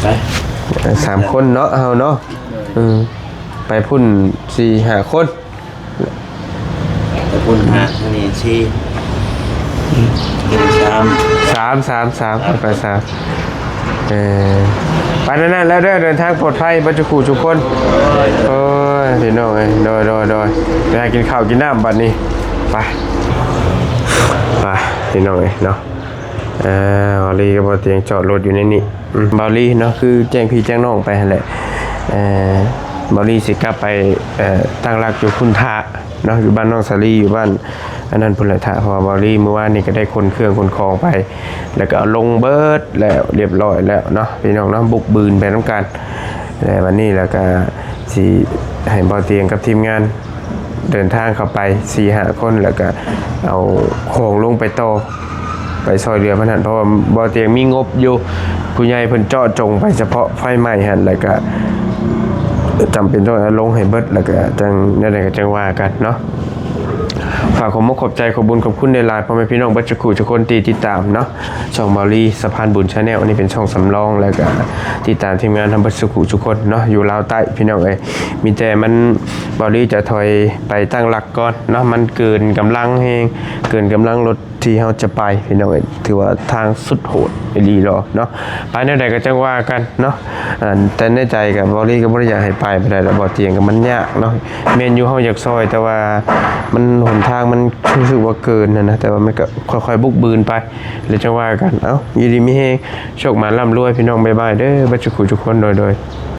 ໄປ ສາມຄົນເນາະ ເຮົາເນາະ ເອີ ໄປພຸ້ນສີ່ຫ້າຄົນ. ຕະກຸນຫາ ທາງນີ້ສີ່ ສາມ ສາມ ສາມ ສາມ ໄປສາມ ເອີ ໄປນັ້ນແລ້ວເດີ ເດີນທາງປອດໄພເບິດທຸກຜູ້ທຸກຄົນ. ໂອ້ຍ ພີ່ນ້ອງເອີຍ ໂດຍ ໂດຍ ໂດຍ ໄປຫາກິນເຂົ້າກິນນ້ຳບັດນີ້ ໄປ ໄປ ພີ່ນ້ອງເອີຍເນາະ. ເອີ ບ່າວລີກັບບ່າວຕຽງຈອດລົດຢູ່ໃນນີ້. ອືມ ບ່າວລີເນາະ ຄືແຈ້ງພີ່ແຈ້ງນ້ອງໄປຫັ້ນແຫຼະ ເອີ ບ່າວລີຊິກັບໄປ ເອີ ຕັ້ງຫຼັກຢູ່ພຸ້ນຖ້າເນາະ ຢູ່ບ້ານນ້ອງສາລີ ຢູ່ບ້ານອັນນັ້ນພຸ້ນແຫຼະ ຖ້າ ເພາະວ່າບ່າວລີມື້ວານນີ້ກໍໄດ້ຂົນເຄື່ອງຂົນຂອງໄປ ແລ້ວກໍເອົາລົງເບິດແລ້ວ ລຽບຮ້ອຍແລ້ວເນາະ ພີ່ນ້ອງເນາະ ບຸກບືນໄປນຳກັນ. ແລ້ວບັດນີ້ແລ້ວກໍຊິໃຫ້ບ່າວຕຽງກັບທີມງານ ເດີນທາງເຂົ້າໄປສີ່ຫ້າຄົນ ແລ້ວກະເອົາຂອງລົງໄປຕໍ່ ໄປຊ່ອຍເຫຼືອເພິ່ນຫັ້ນ ເພາະວ່າບໍ່ຕຽງມີງົບຢູ່ ຜູ້ໃຫຍ່ເພິ່ນເຈາະຈົງໄປສະເພາະໄຟໄໝ້ຫັ້ນ ແລ້ວກະຈຳເປັນຕ້ອງເອົາລົງໃຫ້ເບິດ ແລ້ວກະຈັ່ງ ແນວໃດກະຈັ່ງວ່າກັນເນາະ. ຝາກຂອບມຸກຂອບໃຈ ຂອບບຸນຂອບຄຸນຫຼາຍໆ ພໍ່ແມ່ພີ່ນ້ອງເບິດທຸກຜູ້ທຸກຄົນທີ່ຕິດຕາມເນາະ ຊ່ອງບ່າວລີສະພານບຸນ Channel ອັນນີ້ເປັນຊ່ອງສຳລອງ ແລ້ວກະຕິດຕາມທີມງານເຮົາເບິດທຸກຜູ້ທຸກຄົນເນາະ ຢູ່ລາວໃຕ້ ພີ່ນ້ອງເອີຍ. ມີແຕ່ມັນ ບ່າວລີຈະຖອຍໄປຕັ້ງຫຼັກກ່ອນເນາະ ມັນເກີນກຳລັງແຮງ ເກີນກຳລັງລົດທີ່ເຮົາຈະໄປ ພີ່ນ້ອງເອີຍ ຖືວ່າທາງສຸດໂຫດອີ່ຫຼີດອກເນາະ. ໄປແນວໃດກໍຈັ່ງວ່າກັນເນາະ ອັນ ແຕ່ໃນໃຈກໍ ບ່າວລີກໍບໍ່ໄດ້ຢາກໃຫ້ໄປປານໃດດອກ ບໍ່ຕຽງກໍມັນຍາກເນາະ ແມ່ນຢູ່ເຮົາຢາກຊ່ອຍ ແຕ່ວ່າມັນ ຫົນທາງມັນຮູ້ສຶກວ່າເກີນຫັ້ນນະ ແຕ່ວ່າມັນກໍຄ່ອຍໆບຸກບືນໄປ ແລ້ວຈັ່ງວ່າກັນ. ເອົ້າ ຢູ່ດີມີແຮງ ໂຊກໝານລ່ຳລວຍ ພີ່ນ້ອງ ບາຍບາຍເດີ ເບິດທຸກຜູ້ທຸກຄົນ ໂດຍໆ.